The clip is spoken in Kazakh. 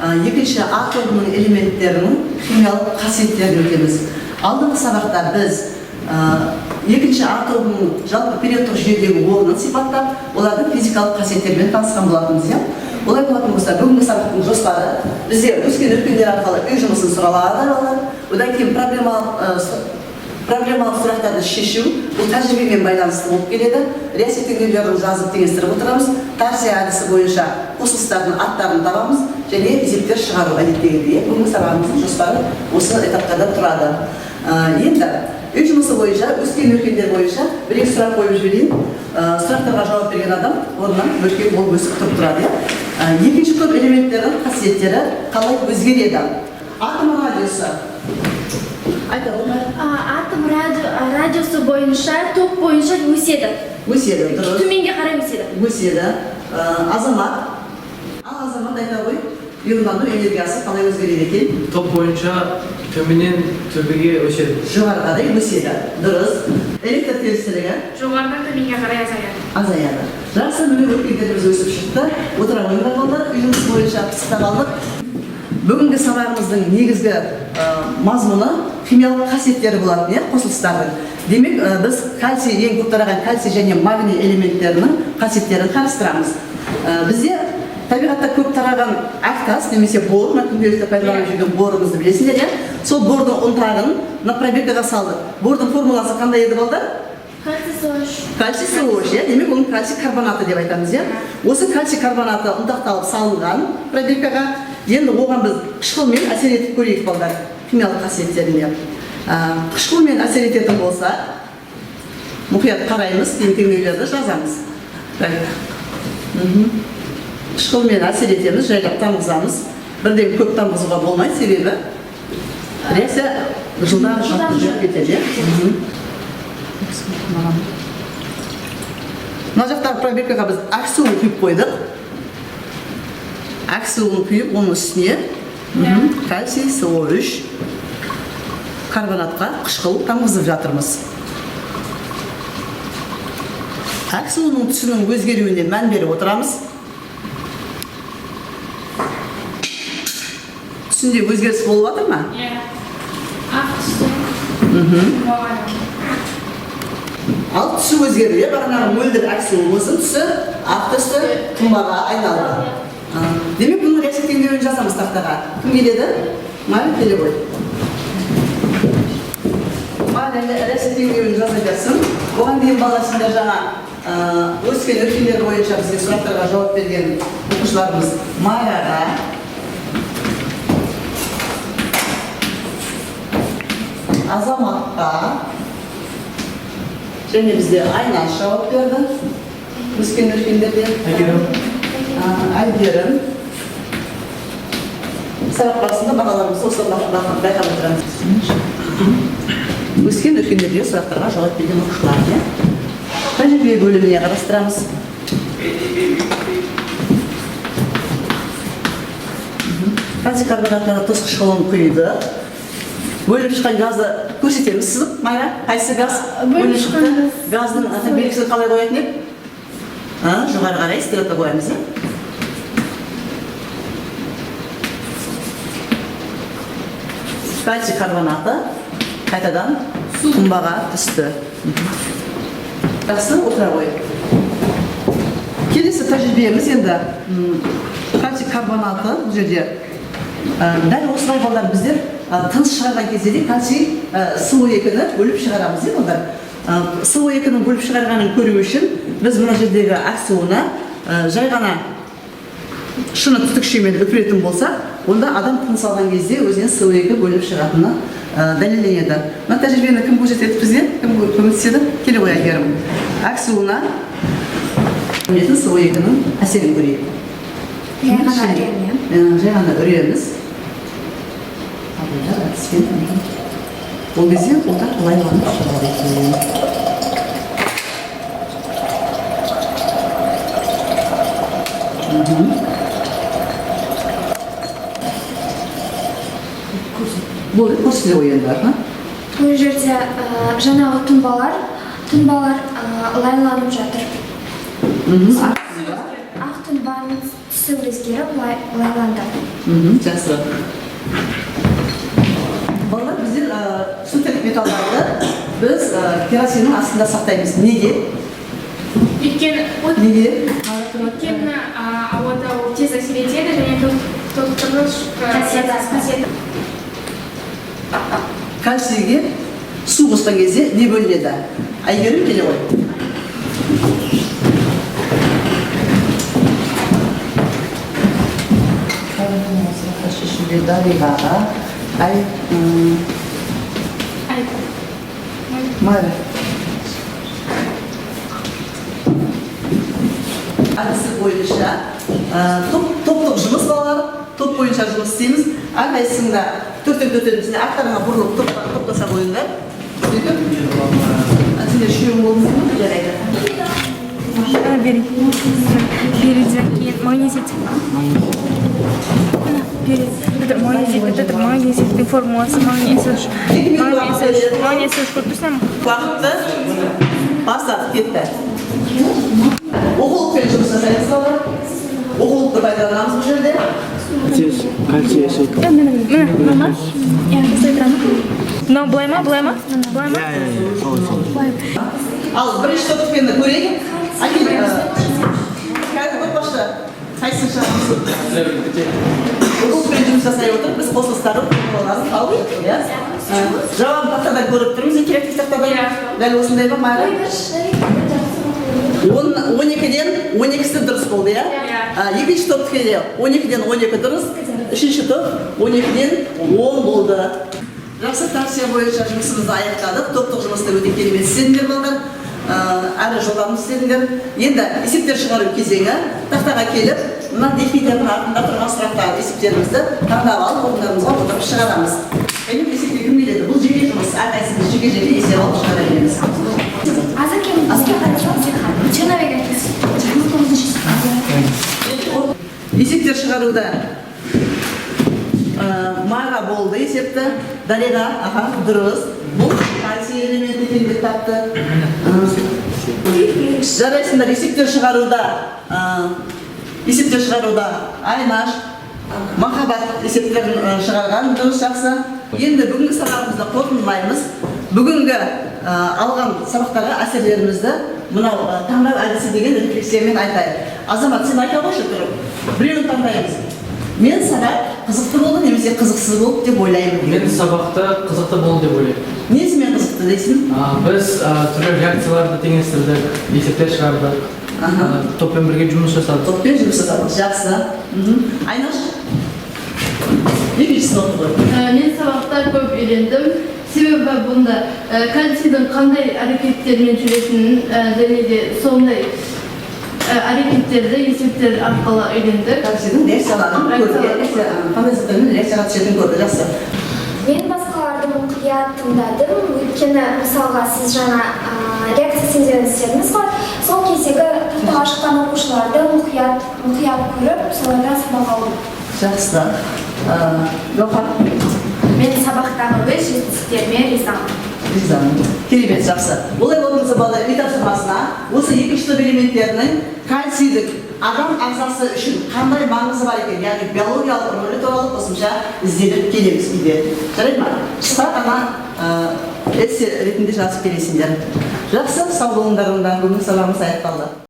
Екінші А тобының элементтерінің химиялық қасиеттерін өтеміз. Алдыңғы сабақта біз екінші А тобының жалпы периодтық жүйедегі орнын сипаттап, олардың физикалық қасиеттерімен танысқан болатынбыз, иә? Олай болатын болса, бүгінгі сабақтың жоспары бізде өскен өркендер арқылы үй жұмысын сұралады балалар. Одан кейін проблемалық сұрақтарды шешу, бұл тәжірибемен байланысты болып келеді. Реакция теңдеулерін жазып теңестіріп отырамыз. Торсия әдісі бойынша қосылыстардың аттарын табамыз және есептер шығару әдеттегідей. Бүгінгі сабағымыздың жоспары осы этаптарда тұрады. Енді үй жұмысы бойынша, өскен өркендер бойынша бір екі сұрақ қойып жіберейін. Сұрақтарға жауап берген адам орнынан өркен болып өсіп тұрып тұрады. Екінші топ элементтердің қасиеттері қалай өзгереді? Атом радиусы. Айта ғой. Атом радиусы бойынша, топ бойынша өседі. Өседі, дұрыс. Төменге қарай өседі. Өседі. Азамат. Ал Азамат айта ғой, иондану энергиясы қалай өзгереді екен? Топ бойынша төменнен төбеге өседі. Жоғары қарай өседі. Дұрыс. Электр терістілігі Жоғарыдан төменге қарай азаяды. Азаяды. Жақсы, міне өркендеріміз өсіп шықты. Отыра қойыңдар, балалар, үй жұмысы бойынша пысықтап алдық. Бүгінгі сабағымыздың негізгі мазмұны химиялық қасиеттері болатын, иә, қосылыстардың. Демек, біз кальций, ең көп тараған кальций және магний элементтерінің қасиеттерін қарастырамыз. Бізде табиғатта көп тараған ақтас немесе бор, мына күнделікті пайдаланып жүрген борымызды білесіңдер, иә? Сол бордың ұнтағын мына пробиркаға салдық. Бордың формуласы қандай еді, балдар? Кальций СО3. Кальций СО3, иә? Демек, оның кальций карбонаты деп айтамыз, иә? Осы кальций карбонаты ұнтақталып салынған пробиркаға. Енді оған біз қышқылмен әсер етіп көрейік, балдар, химиялық қасиеттеріне. Қышқылмен әсер ететін болса, мұқият қараймыз, кейін теңдеулерді жазамыз. Так. Қышқылмен әсер етеміз, жайлап тамғызамыз. Бірден көп тамғызуға болмайды, себебі реакция жылдам жүріп кетеді, иә? Мына жақтағы пробиркаға біз ақ суын құйып қойдық. Ақ суын құйып, оның үстіне кальций СО3 карбонатқа қышқыл тамғызып жатырмыз. Ақ суының түсінің өзгеруіне мән беріп отырамыз. Түсінде өзгеріс болып жатыр ма? Иә. Ақ түсті. Ал түсі өзгерді, иә, бағанағы мөлдір ақ суымыздың түсі ақ түсті тұнбаға айналды. Демек, бұның реакция теңдеуін жазамыз тақтаға. Кім келеді? Майя, келе ғой. Майя реакция теңдеуін жаза берсін. Оған дейін, балалар, сендер жаңа өскен өркендер бойынша бізге сұрақтарға жауап берген оқушыларымыз Майраға, Азаматқа және бізде Айнаш жауап берді өскен өркендерде. Әйгерім. Әйгерім. Сабақ барысында бағаларымызды осы байқап отырамыз. Өскен өркендердегі сұрақтарға жауап берген оқушылар, иә? Тәжірибе бөліміне қарастырамыз. Кальций карбонатына тұз қышқылын құйды. Бөліп шыққан газды көрсетеміз сызып, Майра, қайсы газ? Бөліп шыққан газ. Газдың аты белгісін қалай қоятын ек? Жоғары қарай стрелка қоямыз, иә? Кальций карбонаты қайтадан тұнбаға түсті. Жақсы, отыра ғой. Келесі тәжірибеміз енді кальций карбонаты бұл жерде дәл осылай, балдар, біздер тыныс шығарған кезде де кальций СО2-ні бөліп шығарамыз, иә, балдар. СО2-нің бөліп шығарғанын көру үшін біз мына жердегі ақ суына жай ғана шыны түтікшемен үпіретін болсақ, онда адам тыныс алған кезде өзінен СО2 бөліп шығатыны дәлелденеді. Мына тәжірибені кім көрсетеді бізге? Кім көмектеседі? Келе ғой, Әйгерім. Ақ суына СО2-нің әсерін көрейік. Жай ғана үремін, иә? Жай ғана үреміз. Ол кезде ұлтақ лайланып шығады екен. Болды, көрсете ғой енді, аха. Бұл жерде жаңағы тұнбалар лайланып жатыр. Ақ тұнбаның түсі Түсі өзгеріп лайланды. Жақсы. Балалар, біздер сутек металдарды біз керосиннің астында сақтаймыз. Неге? Өйткені Неге? Өйткені ауада ол тез әсер етеді және толықтырғыш Қасиеті. Қасиеті. Кальцийге су қосқан кезде не бөлінеді? Әйгерім, келе ғой. Шешуге Дариғаға, ай, Ай. Майра. Әдісі бойынша топтық жұмыс, балалар, топ бойынша жұмыс істейміз. Әрқайсысында төртеу төртеуден сендер арттарыңа бұрылып топтаса қойыңдар. Сөйтіп, сендер үшеуің болдыңдар ма? Жарайды. Перед магнезит. Перед магнезит, это магнезиттің формуласы магнезит. Магнезит, магнезит көріп тұрсың ба? Уақытты бастадық, кетті. Оқулықпен жұмыс жасаймыз, балалар. Оқулықты пайдаланамыз бұл жерде. Кальций СО. Міне, мына. Мынау былай ма, былай ма? Былай ма? Иә, иә, солай, солай. Ал бірінші топтықпен көрейік. Әкел, қазір көпбасшы қайсысын шығарамыз? Оқулықпен жұмыс жасай отырып, біз қосылыстарын, формулаларын алып, иә? Жауабын тақтадан көріп тұрмыз, интерактив тақтадан. Дәл осындай ма, Майра? 12-ден 12-сі дұрыс болды, иә? Иә. Екінші топтікі де 12-ден 12 дұрыс, үшінші топ 12-ден 10 болды. Жақсы, тарсия бойынша жұмысымызды аяқтадық. Топтық жұмысты өте керемет істедіңдер, балалар. Әрі жылдам істедіңдер. Енді есептер шығару кезеңі. Тақтаға келіп, мына дельфиндердің артында тұрған сұрақтар есептерімізді таңдап алып, орындарымызға отырып шығарамыз. Және есепке кім келеді? Бұл жеке жұмыс. Әрқайсымыз жеке жеке есеп алып шығара береміз. Азекен, бізге қарасақ, черновик әкесі. 29-шы. Есептер шығаруда Майра болды есепті. Дариға, аха, дұрыс. Бұл кальций элементі екен деп тапты. Жарайсыңдар, есептер шығаруда Айнаш, Махаббат есептерін шығарған дұрыс, жақсы. Енді бүгінгі сабағымызды қорытындылаймыз. Бүгінгі алған сабақтағы әсерлерімізді мынау таңдау әдісі деген рефлексиямен айтайық. Азамат, сен айта қойшы тұрып. Біреуін таңдаймыз. Мен сабақ қызықты болды немесе қызықсыз болды деп ойлаймын. Мен сабақта қызықты болды деп ойлаймын. Несімен қызықты дейсің? Біз түрлі реакцияларды теңестірдік, есептер шығардық, топпен бірге жұмыс жасадық. Топпен жұмыс жасадық. Жақсы. Айнаш? Екіншісін оқы ғой. Мен сабақта көп үйрендім, себебі бұнда кальцийдің қандай әрекеттермен жүретінін және де сондай әрекеттерді есептер арқылы үйрендік. Кальцийдің реакцияларын көрді. Реакцияларын. Қандай заттармен реакцияға түсетінін көрді. Жақсы. Мен басқаларды мұқият тыңдадым, өйткені мысалға сіз жаңа реакция синдерін істедіңіз ғой, сол кездегі тақтаға шыққан оқушыларды мұқият мұқият көріп, солардан сабақ алдым. Жақсы. Гауһар? Мен сабақтағы өз жетістіктеріме ризамын. Ризамын. Керемет, жақсы. Олай болса, балалар, үй тапсырмасына осы екінші топ элементтерінің кальцийдің адам ағзасы үшін қандай маңызы бар екен, яғни биологиялық рөлі туралы қосымша ізденіп келеміз үйде. Жарайды ма? Қысқа ғана эссе ретінде жазып келесіңдер. Жақсы, сау болыңдар онда. Бүгінгі сабағымыз аяқталды.